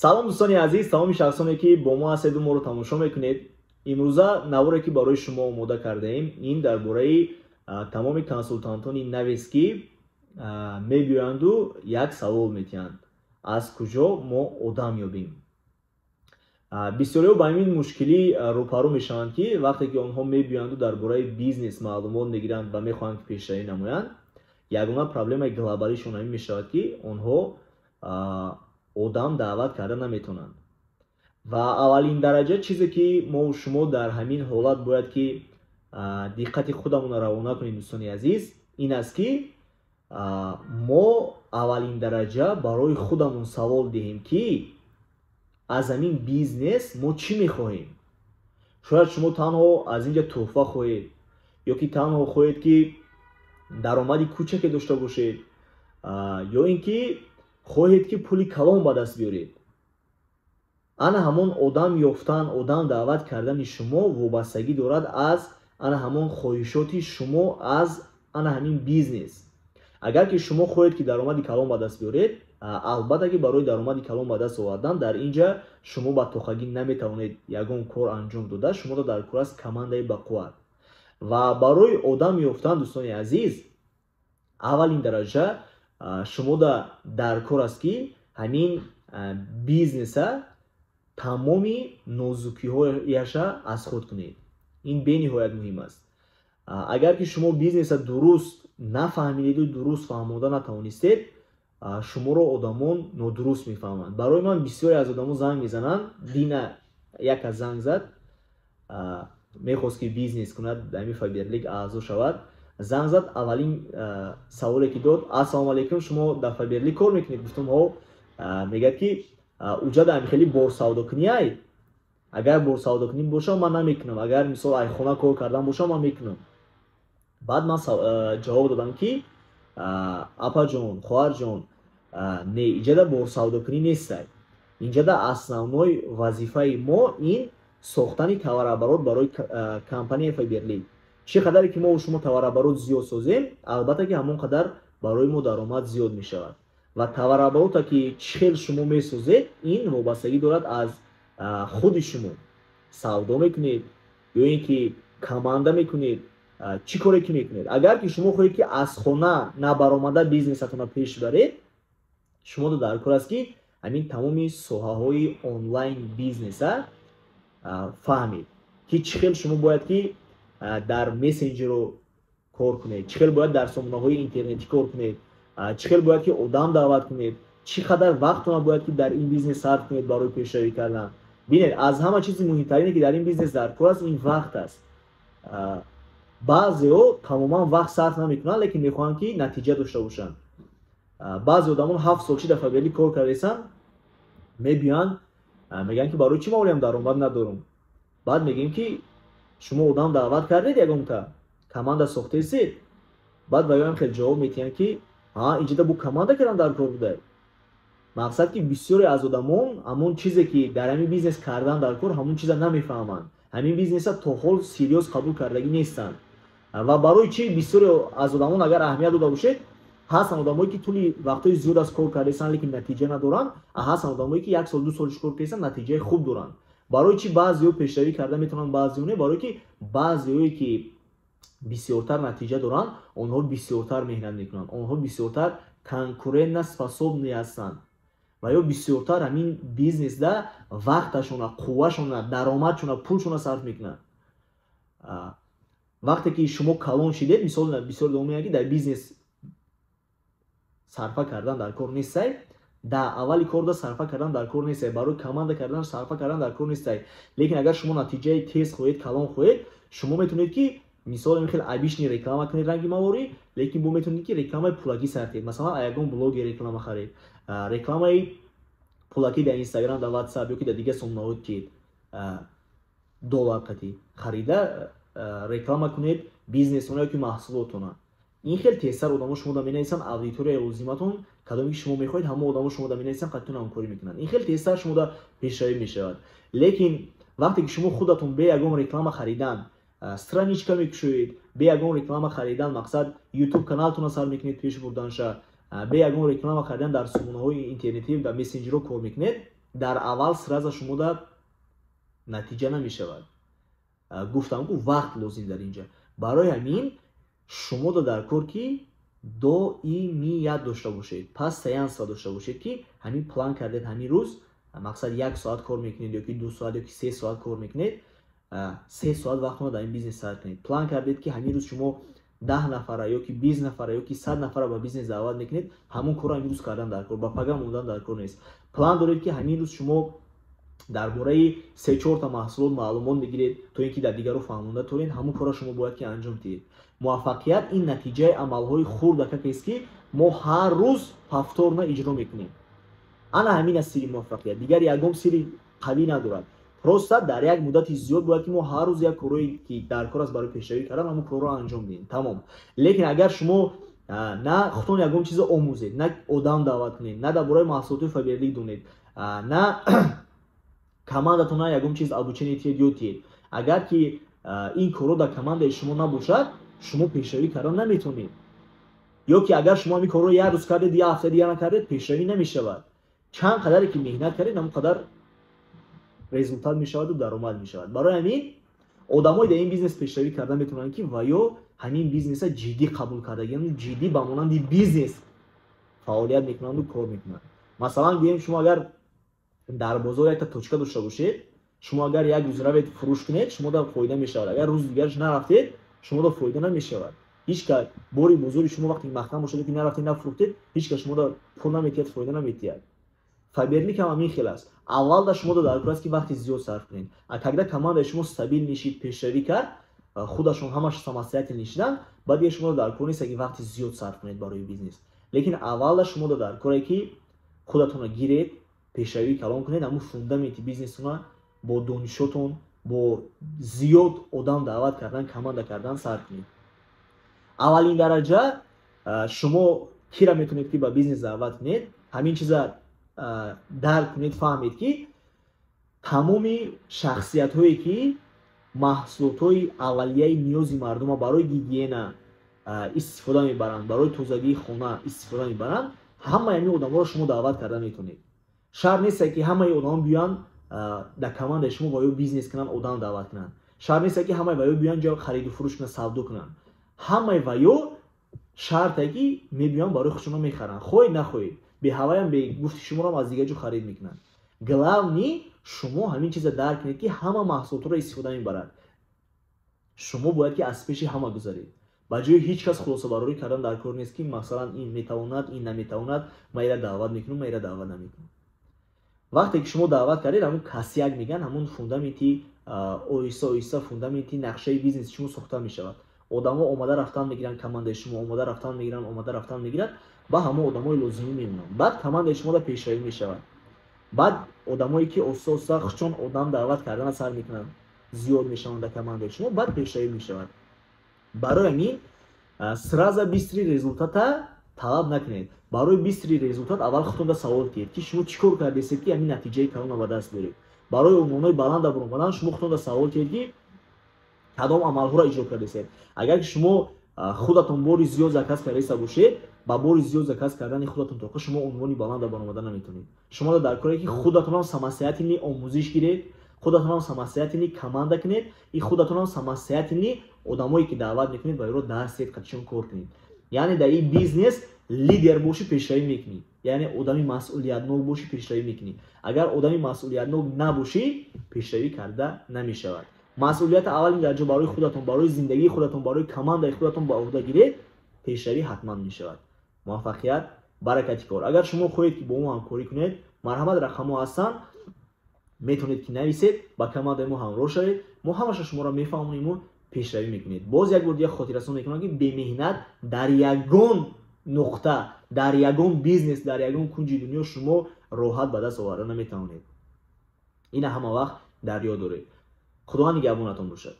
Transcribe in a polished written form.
Салом, дӯстони азиз, тамоми шахсоне, ки бо мо ҳастеду моро тамошо мекунед. Имрӯза наворе, ки барои шумо омода кардаем, ин дар бораи тамоми консултантони навест, ки мебиёянду як савол метиҳанд: аз куҷо мо одам ёбем? Бисёриҳо ба ҳамин мушкилӣ рӯпарӯ мешаванд, ки вақте ки онҳо мебиёянду дар бораи бизнес маълумот мегиранд ва мехоҳанд, ки пешравӣ намоянд, ягона проблемаи глобалишон ҳамин мешавад, ки онҳо одам даъват карда наметавонанд. Ва аввалин дараҷа чизе, ки мо шумо дар ҳамин ҳолат бояд ки диққати худамонро равона кунем, дӯстони азиз, ин аст, ки мо аввалин дараҷа барои худамон савол диҳем, ки аз ҳамин бизнес мо чӣ мехоҳем. Шояд шумо танҳо аз ин ҷа тӯҳфа хоҳед ё ки танҳо хоҳед, ки даромади кӯчаке дошта бошед, ё ин ки хоҳед, ки пули калон ба даст биёред. Ана ҳамон одам ёфтан, одам даъват кардани шумо вобастагӣ дорад аз ана ҳамон хоҳишоти шумо аз ана ҳамин бизнес. Агар ки шумо хоҳед, ки даромади калон ба даст биёред, албатта ки барои даромади калон ба даст овардан дар ин ҷа шумо ба тоқагӣ наметавонед ягон кор анҷом дода. Шуморо дар кор аст командаи бақувват. Ва барои одам ёфтан, дӯстони азиз, аввалин дараҷа шумода дар кор аст, ки ҳамин бизнеса тамоми нозукиҳояша аз худ кунед. Ин бениҳоят муҳим аст. Агар ки шумо бизнеса дуруст нафаҳмидеду дуруст фаҳмода натавонистед, шуморо одамон нодуруст мефаҳманд. Барои ман бисёре аз одамон занг мезананд. Дина як кас занг зад, мехост, ки бизнес кунад, дар ҳамин Фаберлик аъзо шавад. Занг зад, аввалин саволе, ки дод: «Ассалому алайкум, шумо дар Фаберлик кор мекунед?» Гуфтам: «Ҳо». Мегӯяд, ки уҷа дар хеле борсавдокунӣ ай, агар борсавдокунӣ бошам, ман намекунам, агар мисол айхона кор кардан бошам, ман мекунам. Баъд ман ҷавоб додам, ки апаҷон, хоҳарҷон, не, иҷада борсавдокунӣ нестай, инҷада основной вазифаи мо ин сохтани товарооборот барои компанияи Фаберлик. Чӣ қадаре ки мо шумо товарооборот зиёд созем, албатта ки ҳамон қадар барои мо даромад зиёд мешавад. Ва товарооборота ки чӣ хел шумо месозед, ин вобастагӣ дорад аз худи шумо: савдо мекунед ё ин ки команда мекунед, чӣ коре ки мекунед. Агар ки шумо хоҳед, ки аз хона набаромада бизнесатонро пеш баред, шумо дар кор аст, ки ҳамин тамоми соҳаҳои онлайн бизнеса фаҳмед, ки чӣ хел шумо бояд ки дар мессенҷеро кор кунед, чӣ хел бояд дар сомонаҳои интернетӣ кор кунед, чӣ хел бояд ки одам даъват кунед, чӣ қадар вақтона бояд ки дар ин бизнес сарф кунед барои пешравӣ кардан. Бинед, аз ҳама чизи муҳимтарине, ки дар ин бизнес дар кор аст, ин вақт аст. Баъзеҳо тамоман вақт сарф намекунанд, лекин мехоҳанд, ки натиҷа дошта бошанд. Баъзе одамон 7 сол чи дар Фаберлик кор кардесанд, мебиёянд, мегӯянд, ки барои чӣ ман олиам даромад надорам? Баъд мегӯем, ки шумо одам даъват кардед, ягонта команда сохтесед? Баъд ваёям хел ҷавоб метиҳанд, ки ҳа, инҷода бу команда кардан дар кор буда. Мақсад, ки бисёре аз одамон ҳамон чизе, ки дар ҳамин бизнес кардан дар кор, ҳамон чиза намефаҳманд, ҳамин бизнеса то ҳол всерьёз қабул кардагӣ нестанд. Ва барои чӣ бисёре аз одамон, агар аҳамият дода бошед, ҳастанд одамое, ки тӯли вақтҳои зиёд аз кор кардесанд, лекин натиҷа надоранд, ҳастанд одамое, ки як сол, 2 солиш кор кардесанд, натиҷаи хуб доранд. Барои чӣ баъзеҳо пешравӣ карда метавонанд, баъзеҳо не? Барое ки баъзеҳое, ки бисёртар натиҷа доранд, онҳо бисёртар меҳнат мекунанд, онҳо бисёртар конкурентоспособный ҳастанд ва ё бисёртар ҳамин бизнесда вақташона, қуввашона, даромадшона, пулшона сарф мекунанд. Вақте ки шумо калон шидед, мисол, бисёр одамон мегӯянд, ки дар бизнес сарфа кардан дар кор нестай. Дар аввали корда сарфа кардан дар кор нестай, барои команда кардан сарфа кардан дар кор нестай, лекин агар шумо натиҷаи тез хоҳед, калон хоҳед, шумо метавонед, ки мисол ин хел обычный реклама кунед, ранги маворӣ, лекин бо метавонед, ки рекламаи пулакӣ сар кунед. Масалан, ягон блогер реклама харед, рекламаи пулакӣ дар Инстаграм, дар Ватсап ё ки дар дигар сомонаҳо, ки доллар қатӣ харида реклама кунед бизнесона ё ки маҳсулотона. Ин хел тезтар одамо шумо да менависанд, аудиторияи лозиматон, кадоме ки шумо мехоҳед, ҳамон одамо шумо да менависанд, қатитон ҳамкорӣ мекунанд. Ин хел тезтар шумо да пешравӣ мешавад. Лекин вақте ки шумо худатон бе ягон реклама харидан страничка мекушоед, бе ягон реклама харидан, мақсад, Ютуб каналтона сар мекунед пеш бурданша, бе ягон реклама харидан дар сомонаҳои интернетӣ ва мессенҷерҳо кор мекунед. Дар аввал сразу шумода натиҷа намешавад. Гуфтам ку, вақт лозим дар инҷа. Барои ҳамин шумода дар кор, ки доимият дошта бошед, постоянство дошта бошед, ки ҳамин план кардед, ҳамин рӯз, мақсад, 1 соат кор мекунед ёки 2 соат ёки 3 соат кор мекунед, 3 соат вақтона дар ин бизнес сарф кунед. План кардед, ки ҳамин рӯз шумо 10 нафара ёки 20 нафара ёки 100 нафара ба бизнес даъват мекунед, ҳамон корро ҳамин рӯз кардан дар кор, ба пага мондан дар кор нест. План доред, ки ҳамин рӯз шумо дар бораи се-чорта маҳсулот маълумот мегиред, то ин ки дар дигарро фаҳмонда тонед, ҳамон корро шумо бояд ки анҷом диҳед. Муваффақият ин натиҷаи амалҳои хурдакакест, ки мо ҳар рӯз повторно иҷро мекунем. Ана ҳамин аст сирри муваффақият, дигар ягон сирри қавӣ надорад. Просто дар як муддати зиёд бояд ки мо ҳар рӯз як корое, ки дар кор аст барои пешравӣ кардан, ҳамон корро анҷом диҳем, тамом. Лекин агар шумо на худтон ягон чизо омӯзед, на одам даъват кунед, на дар бораи маҳсулоти Фаберлик донед, на командатон на ягон чиз обучение тиҳед ё тиҳед, агар ки ин корро дар командаи шумо набошад, шумо пешравӣ кардан наметавонед. Ё ки агар шумо ҳамин корро як рӯз кардед, як ҳафта дигар накардед, пешравӣ намешавад. Чанд қадаре ки меҳнат кардед, ҳамон қадар результат мешаваду даромад мешавад. Барои ҳамин одамое дар ин бизнес пешравӣ карда метавонанд, ки ва ё ҳамин бизнеса ҷиддӣ қабул кардагиану ҷиддӣ ба монанди бизнес фаъолият мекунанду кор мекунанд. Масалан, гӯем, шумо агар дар бозор якта точка дошта бошед, шумо агар як рӯз равед, фурӯш кунед, шумода фоида мешавад. Агар рӯзи дигараш нарафтед, шумода фоида намешавад. Ҳеҷ ка бори бозори шумо вақте маҳкам бошад, ки нарафтед, нафурӯхтед, ҳеҷ ка шумода пул наметиҳад, фоида наметиҳад. Фаберлик ҳам ҳамин хел аст. Аввал да шумода дар кор аст, ки вақти зиёд сарф кунед. А когда командаи шумо стабильный шид, пешравӣ кард, худашон ҳамаш самостоятельный шиданд, баъд дига шумода дар кор нест, ки вақти зиёд сарф кунед барои бизнес. Лекин аввалда шумода дар коре, ки худатонро гиред, пешравӣ калон кунед, ҳамун фундаменти бизнесона бо донишотон, бо зиёд одам даъват кардан, команда кардан сар кунед. Аввалин дараҷа шумо кира метавонед, ки ба бизнес даъват кунед? Ҳамин чиза дарк кунед, фаҳмед, ки тамоми шахсиятҳое, ки маҳсулотҳои аввалияи ниёзи мардума барои гигиена истифода мебаранд, барои тозагии хона истифода мебаранд, ҳамаи ҳамин одамҳоро шумо даъват карда метавонед. Шарт несте, ки ҳамаи одамон биёянд дар командаи шумо ва ё бизнес кунанд, одам даъват кунанд. Шарт несте, ки ҳамаи ваё биёянд ҷо хариду фурӯш кунанд, савдо кунанд. Ҳамаи ваё шарте, ки мебиёянд, барои худшона мехаранд, хоҳед нахоҳед, беҳаваям, бегуфти шуморо аз дигар ҷо харид мекунанд. Главный, шумо ҳамин чиза дарк кунед, ки ҳама маҳсулотро истифода мебарад. Шумо бояд ки аз пеши ҳама гузаред. Ба ҷои ҳеҷ кас хулосабарорӣ кардан дар кор нест, ки масалан, ин метавонад, ин наметавонад, ман ира даъват мекунам, ман ира даъват намекунам. Вақте ки шумо даъват кардед, ҳамун касяк мегӯянд, ҳамун фундаменти, оҳиста оҳиста фундаменти нақшаи бизнеси шумо сохта мешавад. Одамо омада рафтан мегиранд, командаи шумо омада рафтан мегиранд, омада рафтан мегирад, ба ҳамон одамои лозимӣ мемонанд. Баъд командаи шумода пешравӣ мешавад. Баъд одамое, ки оҳиста оҳиста худшон одам даъват кардана сар мекунанд, зиёд мешаванд дар командаи шумо, баъд пешравӣ мешавад. Барои ҳамин сразу быстрый результата талаб накунед. Барои быстрый результат аввал худтонда савол кунед, ки шумо чӣ кор кардесед, ки ҳамин натиҷаи калонро ба даст биёред. Барои унвонҳои баланда баромадан шумо худтонда савол кунед, ки кадом амалҳоро иҷро кардесед. Агар ки шумо худатон бори зиёд заказ кардаиста бошед, ба бори зиёд заказ кардани худатон тоқа шумо унвони баланда баромада наметавонед. Шумо дар коре, ки худатонам самостоятельный омӯзиш гиред, худатонам самостоятельный команда кунед и худатонам самостоятельный одамое, ки даъват мекунед, ба ёро дарс диҳед, қатишон кор кунед. Яъне дар ин бизнес лидер бошӣ, пешравӣ мекунӣ, яъне одами масъулиятнок бошӣ, пешравӣ мекунӣ. Агар одами масъулиятнок набошӣ, пешравӣ карда намешавад. Масъулияти аввалин дараҷа барои худатон, барои зиндагии худатон, барои командаи худатон ба уҳда гиред, пешравӣ ҳатман мешавад. Муваффақият, баракати кор. Агар шумо хоҳед, ки бо мо ҳамкорӣ кунед, марҳамат, рақамҳо ҳастанд, метавонед, ки нависед, ба командаи мо ҳамроҳ шавед. Мо ҳамаша шуморо мефаҳмониму пешравӣ мекунед. Боз як бор дигар хотиррасон мекунам, ки бемеҳнат дар ягон нуқта, дар ягон бизнес, дар ягон кунҷи дунё шумо роҳат ба даст оварда наметавонед. Ина ҳама вақт дар ёд доред. Худованд нигаҳбонатон бошад.